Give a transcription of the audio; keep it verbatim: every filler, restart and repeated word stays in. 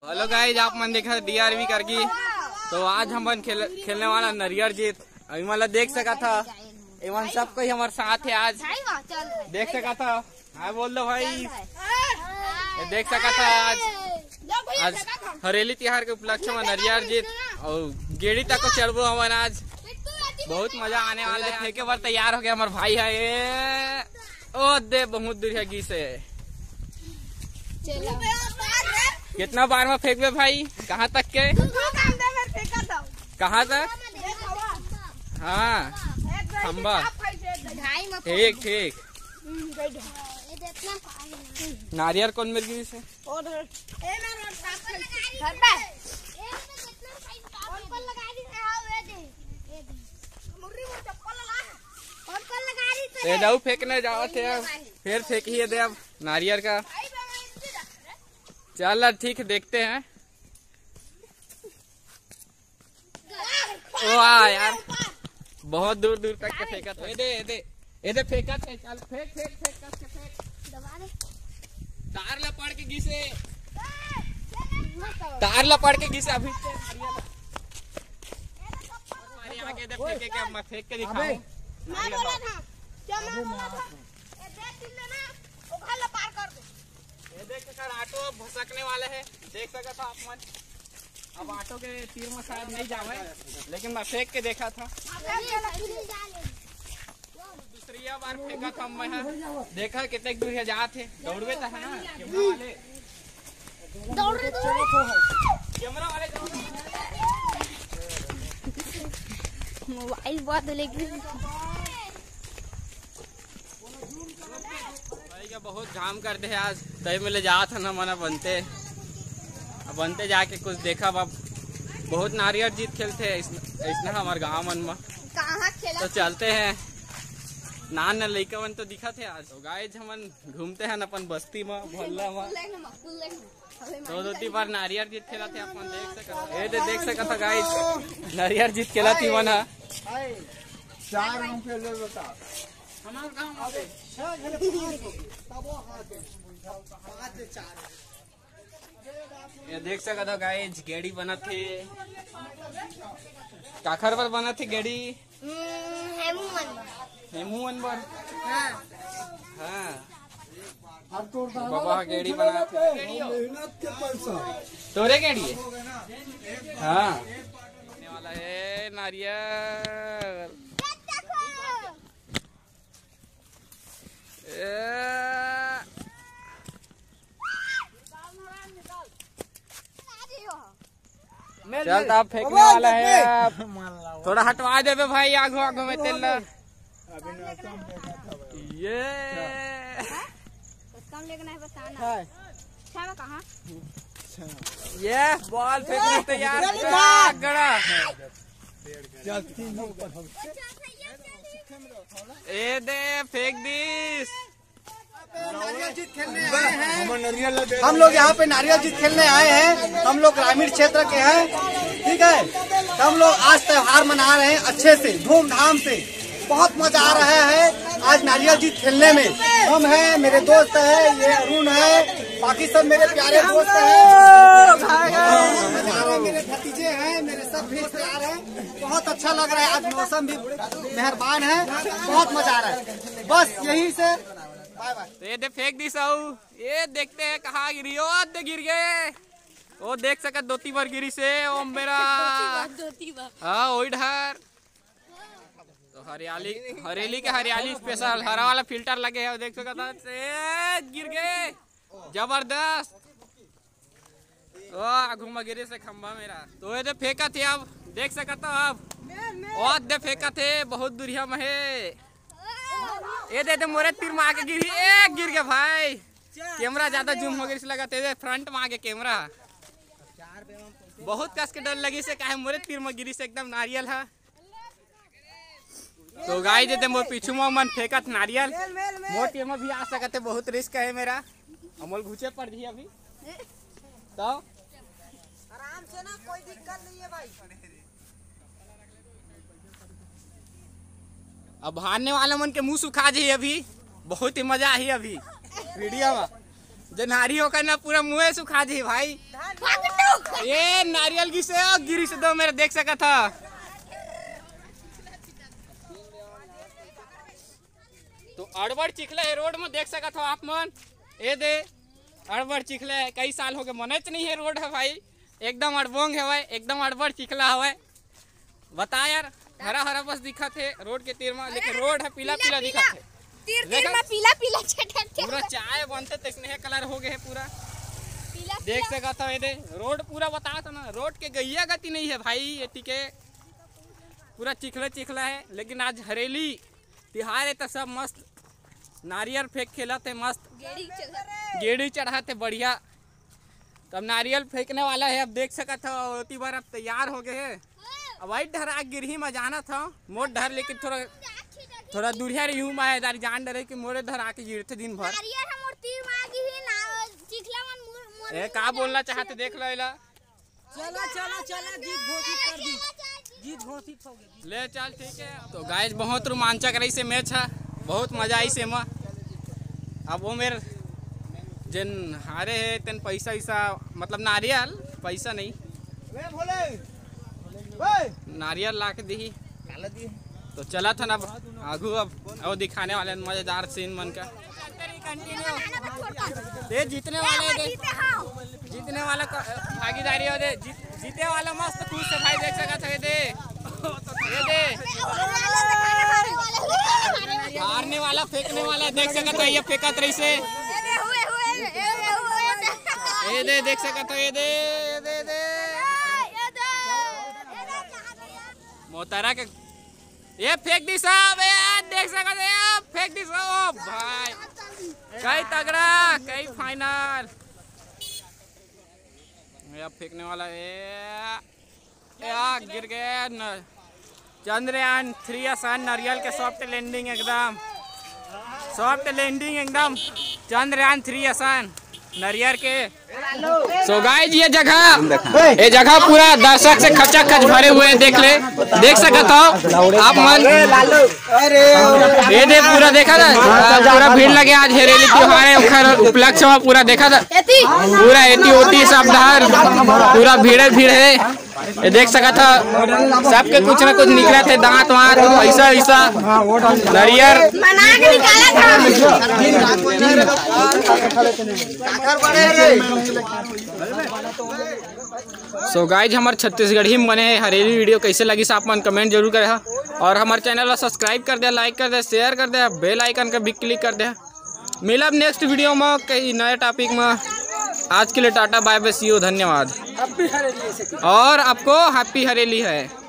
Hello गाइस, आप मन देखत डीआरवी करगी। तो आज हमन खेल, खेलने वाला नरियर जीत। अभी मतलब देख सकत ह, एमन सब कोई हमर साथ है आज। देख सकत ह, हाय बोल दो भाई। ये देख सकत ह आज, आज हरेली तिहार के उपलक्ष्य में नरियर जीत और गेड़ी तक को चढ़बो हमन आज। बहुत मजा आने वाला है। फेंके बर तैयार हो गया हमार भाई है ये। ओ दे, बहुत दूर है गिस है। कितना बार में फेंकबे भाई? कहाँ तक के? कहाँ तक? हाँ, खंबा। ठीक, ठीक। नारियर कौन मेर गिस है? ये जाऊ फेंकने जावत है, फिर फेंक ही दे अब नारियर का। चल ठीक है, देखते हैं। वाह यार, बहुत दूर दूर तक के फेंकत है। ये दे, ये दे, ये दे फेंकत है। चल फेंक, फेंक, फेंक, कस के फेंक। तार ला पड़ के गिसे, तार ला पड़ के गिसे अभी। अरे आगे दे, फेंक के क्या मैं फेंक के दिखाऊं? मैं बोला था, क्या मैं बोला था? ये देख, तुमने ना, वो घर ला पार कर दो। ये देख सर, ऑटो अब भसकने वाला है, देख सकत हो आप मन। अब ऑटो के तीर में शायद नहीं जावे, लेकिन मैं फेंक के देखा था। दूसरी बार फेंका था मैं, देखा कितने दूर है जात है। दौड़बे तो है ना, कैमरा वाले। दौड़ रहे, दौड़ रहे। कैमरा वाले दौड़ रहे। मोबाइल बहुत लेकिन भाई का बहुत जाम कर दे आज, तय में ले जात हन हमन बनते, अब बनते जाके कुछ देखा। अब बहुत नारियर जीत खेलते हैं इस, इसने हमारे गांव मन में। कहाँ खेला? तो चलते हैं, नान न लइका मन तो दिखा थे आज। तो गाइस, हमन घूमते हैं अपन बस्ती में, मोहल्ला में। तो दो तीन बार नारियर जीत खेला थे, अपन देख सकत हो। ये दे देख सकत हो गाइस, नारियर जीत खेला थी मन हा। चार रुपये ले बेटा। हमारे गांव में अबे छह घंटे पाँच हो गए, तब वो हाथ है। पाँच से चार। ये देख सकत हो गाइस, गेड़ी बनत हे। काखर बर बनत हे गेड़ी? हम्म, हेमू मन बर। हेमू मन बर? हाँ। हाँ। अब तोर दाना बाबा ला गेड़ी पूछे बनात वाला हे। तो मेहनत के पैसा। तोरे गेड़ी है? हाँ। वाला है नारियल। ए। चल, तो अब फेंकने वाला है। अब थोड़ा हटवा देबे भाई, आगू आगू में तेल ला। ये कम लेके नहीं बताना। है। अच्छा, मैं कहाँ? ये बॉल फेंकने तैयार। चल, मार। गड़ा। चल, तीन ऊपर हम। ए दे, फेंक दीस। नारियल जीत खेलने आए हैं। हम लोग यहाँ पे नारियल जीत खेलने आए हैं। हम लोग ग्रामीण क्षेत्र के हैं, ठीक है। तो हम लोग आज त्योहार मना रहे हैं अच्छे से, धूमधाम से। बहुत मजा आ रहा है आज नारियल जीत खेलने में। हम हैं, मेरे दोस्त हैं, ये अरुण है, बाकी सब मेरे प्यारे दोस्त हैं। बहुत मजा आ रहा है, मेरे भतीजे हैं, मेरे सब भी प्यार हैं। बहुत अच्छा लग रहा है, आज मौसम भी मेहरबान है, बहुत मजा आ रहा है। बस यही से बाय बाय। तो ये दे फेंक दी साऊ, ये देखते हैं कहाँ गिरी। ओ दे गिर गए। ओ देख सकत धोती बर गिरी से, ओ मेरा। धोती बर, धोती बर। हाँ, ओई ढार। तो हरियाली, हरेली के हरियाली स्पेशल हरा वाला फिल्टर लगे है, देख सकत हो। ए, गिर गए। जबरदस्त। ओ, आगू में गिरे से खंभा मेरा। तो ये दे फेंकत हे अब, देख सकत हो अब। ओ दे फेंकत हे, बहुत दूरिया में हे। ये दे दे मोरे तीर में आके गिरी, ए गिर गया भाई। कैमरा ज्यादा जूम हो गया, इस लगा तेरे फ्रंट में आके कैमरा। बहुत कस के डर लगी से, काहे मोरे तीर में गिरी से एकदम नारियल है। तो गाइस, ये दे मोर पीछू में मन फेंकत नारियल। मोर टीम में भी आ सकत हे, बहुत रिस्क है मेरा। अमोल घुचे पड़ रही अभी। तो आराम से ना, कोई दिक्कत नहीं है भाई। अब हारने वाला मन के मुंह सुखा जाही अभी। बहुत ही मजा आही अभी वीडियो में। जनहारी होकर ना पूरा मुँह सुखा जी भाई। ये नारियल गिसे और गिरी से दो मेरे देख सकत ह। तो अड़बड़ चिखला है रोड में देख सकत हो आप मन। ए दे अड़बड़ चिखला है, कई साल हो गए मनेच नहीं है रोड है भाई, एकदम अड़बोंग हवय, एकदम अड़बड़ चिखला हवय। बता यार, हरा हरा बस दिखत है रोड के तीर में, लेकिन रोड है पीला पीला दिखत है। तीर तीर देखा? में पीला पीला छटक के पूरा चाय बनते तैसने कलर हो गए है पूरा। पीला देख पीला। सकत हो ये दे रोड पूरा बता था ना, रोड के गैया गति नहीं है भाई, ये टीके पूरा चिखला चिखला है। लेकिन आज हरेली तिहार है तो सब मस्त नारियल फेंक खेलत है, मस्त गेड़ी चढ़त। गेड़ी चढ़त है बढ़िया। तब नारियल फेंकने वाला है, अब देख सकत हो ओती बार अब तैयार हो गए है। अब वही डर आके गिरही मैं जानत हूँ मोर डर, लेकिन थोड़ा थोड़ा दूरिया रही हूँ मैं, दारी जान डरे कि मोरे डर आके गिरथे दिन भर। नारियल हम और तीर मार गिरही ना, चिखला मन मुर मुर ए का बोलना चाहते देख लो एला। चला चला चला, जीत घोषित कर दी, जीत घोषित हो गई। ले चल ठीक है। तो गाइस बहुत रोमांचक रही से मैच है, बहुत मजा आई से एमा। अब वो मेर जिन हारे है तेन पैसा वैसा मतलब नारियल पैसा नहीं नारियल ला के दी। तो चला था ना आगू अब वो दिखाने वाले मजेदार सीन मन का। ये जीतने वाले दे, जीतने वाला भागीदारी हो दे, जीत जीते वाला मस्त खुश है भाई, देख सकत है दे, ये दे। हारने वाला फेंकने वाला देख सकत है, ये फेंकत रही से। ये दे देख सकत है, ये दे, ये दे, ये दे। मोतरा के ये फेंक दी साहब, ये देख सकत है, ये फेंक दी साहब। ओ भाई कई तगड़ा, कई फाइनल। अब फेंकने वाला है, या गिर गया न। चंद्रयान थ्री आसान नारियल के सॉफ्ट लैंडिंग एकदम, सॉफ्ट लैंडिंग एकदम। चंद्रयान थ्री आसान नारियल के। सो गाइस ये जगह, ये जगह पूरा दर्शक से खचाखच भरे हुए हैं, देख ले, देख सकत हो आप मन। ये दे पूरा देखा ना, पूरा भीड़ लगे आज हरेली त्योहार है, ओखर उपलक्ष्य में पूरा देखा था, पूरा एती ओती सब डहर पूरा भीड़े भीड़ है। ये देख सकत ह सबके कुछ ना कुछ निकलत हे, दांत वांत, पैसा वैसा, नरियर। बना के निकाला था। सो गाइज, हमर छत्तीसगढ़ी में बने हरेली वीडियो कैसे लगिस आप मन कमेंट जरूर करे हा, और हमर चैनल ला सब्सक्राइब कर दे, लाइक कर दे, शेयर कर दे, बेल आइकन का भी क्लिक कर दे। मिलब नेक्स्ट वीडियो में कई नए टॉपिक में। आज के लिए tata bye bye, C you, धन्यवाद। और आपको हैप्पी हरेली है।